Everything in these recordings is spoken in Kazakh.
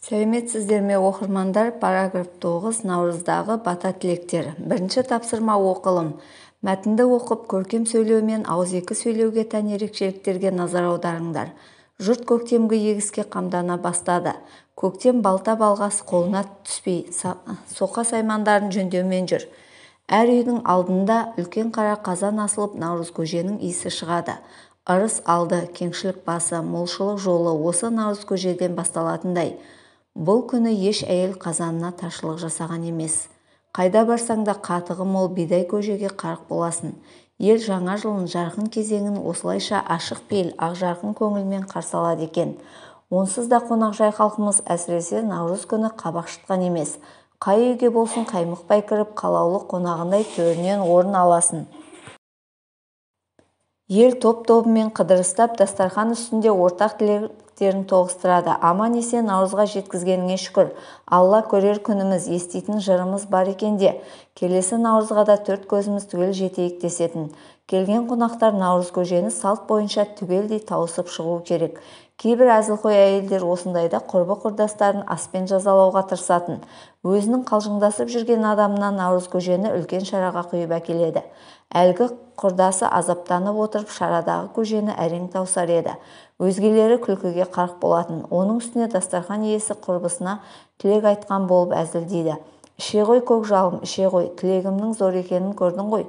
Сәлеметсіздер ме, оқырмандар! Параграф 9. Наурыздағы бата тілектер. Бірінші тапсырма. Оқылым. Мәтінді оқып, көркем сөйлеу мен ауызекі сөйлеуге тән ерекшеліктерге назар аударыңдар. Жұрт көктемгі егіске қамдана бастады. Көктем балта-балғасы қолына түспей, соқа-саймандарын жөндеумен жүр. Әр үйдің алдында үлкен қара қазан асылып, наурыз көженің иісі шығады. Ырыс алды, кеңшілік басы, молшылық жолы осы наурыз көжеден басталатындай. Бұл күні еш әйел қазанына таршылық жасаған емес. Қайда барсаң да қатығы мол бидай көжеге қарық боласың. Ел жаңа жылын, жарқын кезеңін осылайша ашық пейіл, ақжарқын көңілмен қарсы алады екен. Онсыз да қонақжай халқымыз әсіресе наурыз күні қабақ шытқан емес. Қай үйге болсын қаймықпай кіріп, қалаулы қонағындай төрінен орын аласың. Ел топ-тобымен қыдырыстап, дастархан үстінде ортақ тілектерін тоғыстырады. Аман-есен наурызға жеткізгеніңе шүкір. Алла, көрер күніміз, еститін жырымыз бар екен де, келесі наурызға да төрт көзіміз түгел жетейік десетін. Келген қонақтар наурыз көжені салт бойынша түгелдей тауысып шығу керек. Кейбір әзілқой әйелдер осындайда құрбы-құрдастарын аспен жазалауға тырысатын. Өзінің қалжыңдасып жүрген адамына наурыз көжені үлкен шараға құйып әкеледі. Әлгі құрдасы азаптанып отырып шарадағы көжені әрең таусар еді. Өзгелері күлкіге қарқ болатын. Оның үстіне дастархан иесі құрбысына тілек айтқан болып әзілдейді. Іше ғой, көк жалым, іше ғой, тілегімнің зор екенін көрдің ғой.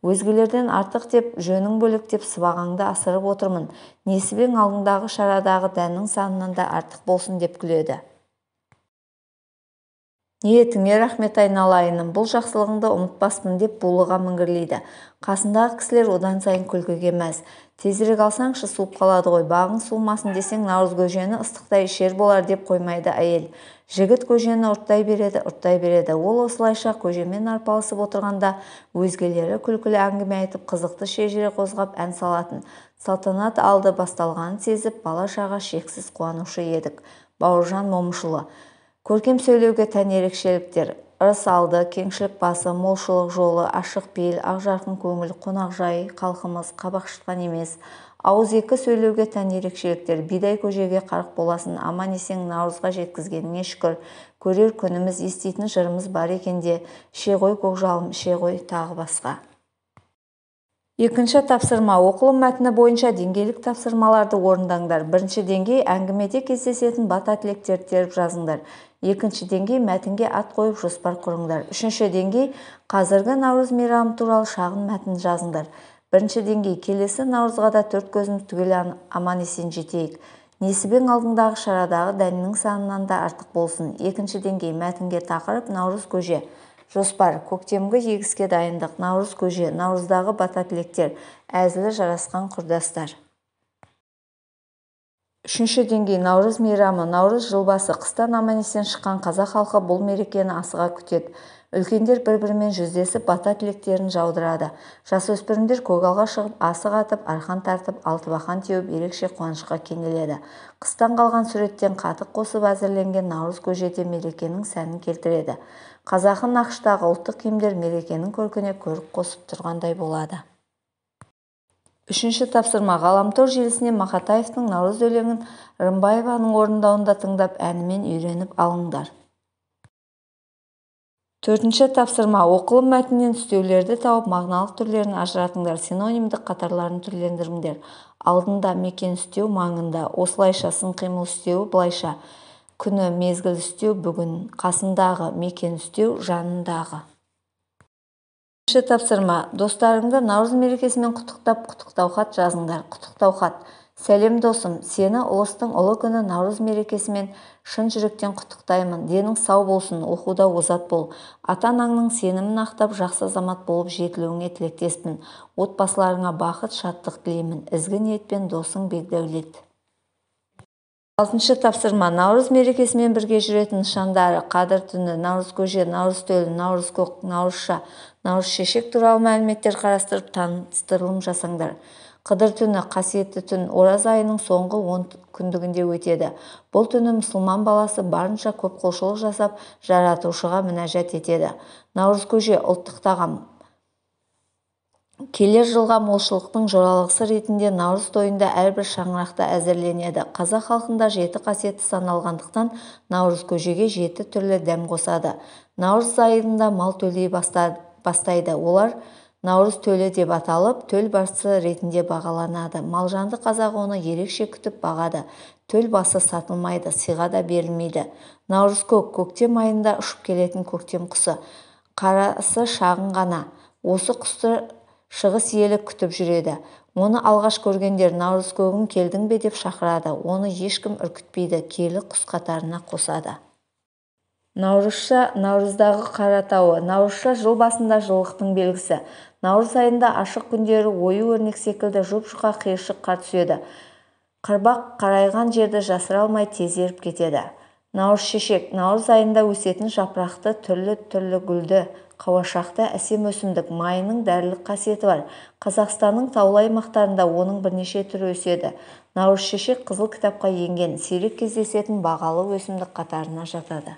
Өзгелерден артық деп, жөнің бөлек деп сыбағаңды асырып отырмын. Несібең алдыңдағы шарадағы дәннің санынан да артық болсын деп күледі. Ниетіңе рахмет, айналайыным, бұл жақсылығыңды ұмытпаспын деп булыға міңгірлейді. Қасындағы кісілер одан сайын күлкіге мәз. Тезірек алсаңшы, суып қалады ғой, бағың суымасын десең, наурыз көжені ыстықтай ішер болар деп қоймайды әйел. Жігіт көжені ұрттай береді, ұрттай береді. Ол осылайша көжемен арпалысып отырғанда өзгелері күлкілі әңгіме айтып, қызықты шежіре қозғап ән салатын. Салтанат алды басталғанын сезіп, бала-шаға шексіз қуанушы едік. Бауыржан Момышұлы. Көркем сөйлеуге тән ерекшеліктер. Ырыс алды, кеңшілік басы, молшылық жолы, ашық пейіл, ақжарқын көңіл, қонақжай халқымыз, қабақ шытқан емес. Ауызекі сөйлеуге тән ерекшеліктер. Бидай көжеге қарық боласын, аман-есен наурызға жеткізгеніңе шүкір. Көрер күніміз, еститін жырымыз бар екен де, іше ғой, көк жалым, іше ғой, тағы басқа. Екінші тапсырма. Оқылым мәтіні бойынша деңгейлік тапсырмаларды орындаңдар. Бірінші деңгей: әңгімеде кездесетін бата тілектерді теріп жазыңдар. Екінші деңгей: мәтінге ат қойып, жоспар құрыңдар. Үшінші деңгей: қазіргі наурыз мейрамы туралы шағын мәтін жазыңдар. Бірінші деңгей: келесі наурызға да төрт көзіміз түгел аман-есен жетейік. Несібең алдыңдағы шарадағы дәннің санынан да артық болсын. Екінші деңгей: мәтінге тақырып наурыз көже. Жоспар: көктемгі егіске дайындық, наурыз көже, наурыздағы бата тілектер, әзілі жарасқан құрдастар. Үшінші деңгей: наурыз мейрамы, наурыз жыл басы. Қыстан аман-есен шыққан қазақ халқы бұл мерекені асыға күтеді. Үлкендер бір-бірімен жүздесіп, бата тілектерін жаудырады. Жасөспірімдер көгалға шығып, асық атып, арқан тартып, алтыбақан теуіп, ерекше қуанышқа кенеледі. Қыстан қалған сүреттен қатық қосып әзірленген наурыз көже де мерекенің сәнін келтіреді. Қазақы нақыштағы ұлттық киімдер мерекенің көркіне көрік қосып тұрғандай болады. Үшінші тапсырма. Ғаламтор желісінен Мақатаевтың Наурыз өлеңін Рымбаеваның орындауында тыңдап, әнімен үйреніп алыңдар. Төртінші тапсырма. Оқылым мәтінінен үстеулерді тауып, мағыналық түрлерін ажыратыңдар, синонимдік қатарларын түрлендіріңдер. Алдында, мекен үстеу, маңында, осылайша, сын қимыл үстеуі, былайша, күні, мезгіл үстеу, бүгін, қасындағы, мекен үстеу, жанындағы. Бірінші тапсырма. Достарыңды наурыз мерекесімен құттықтап, құттықтау хат жазыңдар. Құттықтау хат. Сәлем, досым! Сені ұлыстың ұлы күні наурыз мерекесімен шын жүректен құттықтаймын. Денің сау болсын, оқуда озат бол. Ата-анаңның сенімін ақтап, жақсы азамат болып жетілуіңе тілектеспін. Отбасыларыңа бақыт, шаттық тілеймін. Ізгі ниетпен, досың Бекдәулет. Алтыншы тапсырма. Наурыз мерекесімен бірге жүретін нышандары: Қадір түні, наурыз көже, наурыз төлі, наурыз көк, наурызша, наурыз шешек туралы мәліметтер қарастырып, таныстырылым жасаңдар. Қыдыр түні – қасиетті түн, ораза айының соңғы 10 күндігінде өтеді. Бұл түні мұсылман баласы барынша көп құлшылық жасап, жаратушыға мінәжат етеді. Наурыз көже – ұлттық тағам. Келер жылға молшылықтың жоралғысы ретінде наурыз тойында әрбір шаңырақта әзірленеді. Қазақ халқында жеті қасиетті саналғандықтан наурыз көжеге жеті түрлі дәм қосады. Наурыз айында мал төлдей бастайды. Олар наурыз төлі деп аталып, төл басы ретінде бағаланады. Малжанды қазақ оны ерекше күтіп бағады. Төл басы сатылмайды, сыйға да берілмейді. Наурыз көк, көктем айында ұшып келетін көктем құсы. Қарасы шағын ғана. Осы құсты шығыс елі күтіп жүреді. Оны алғаш көргендер наурыз көгім келдің бе деп шақырады. Оны ешкім үркітпейді, киелі құс қатарына қосады. Наурызша наурыздағы Қаратауы. Наурызша жыл басында жылылықтың белгісі. Наурыз айында ашық күндері ою өрнек секілді жұп-жұқа қиыршық қар түседі. Қырбақ қарайған жерді жасыра алмай тез еріп кетеді. Наурыз шешек. Наурыз айында өсетін жапырақты түрлі-түрлі гүлді, қауашақты әсем өсімдік, майының дәрілік қасиеті бар. Қазақстанның таулы аймақтарында оның бірнеше түрі өседі. Наурыз шешек қызыл кітапқа енген, сирек кездесетін бағалы өсімдік қатарына жатады.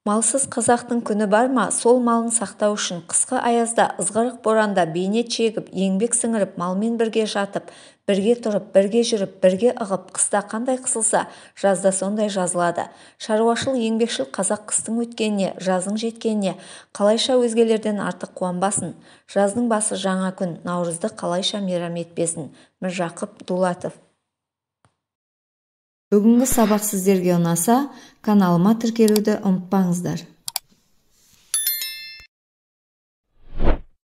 Малсыз қазақтың күні бар ма? Сол малын сақтау үшін қысқы аязда, ызғырық боранда бейнет шегіп, еңбек сіңіріп, малмен бірге жатып, бірге тұрып, бірге жүріп, бірге ығып, қыста қандай қысылса, жазда сондай жазылады. Шаруашыл, еңбекшіл қазақ қыстың өткеніне, жаздың жеткеніне қалайша өзгелерден артық қуанбасын? Жаздың басы жаңа күн, наурызды қалайша мейрам етпесін? Міржақып Дулатов. Бүгінгі сабақ сіздерге ұнаса, каналыма тіркелуді ұмытпаңыздар.